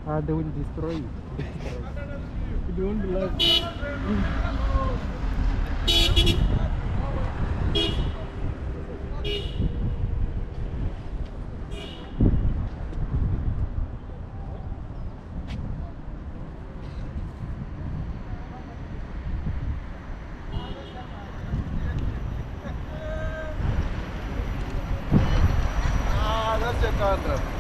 They will destroy it. It won't be last. Ah, that's your contract.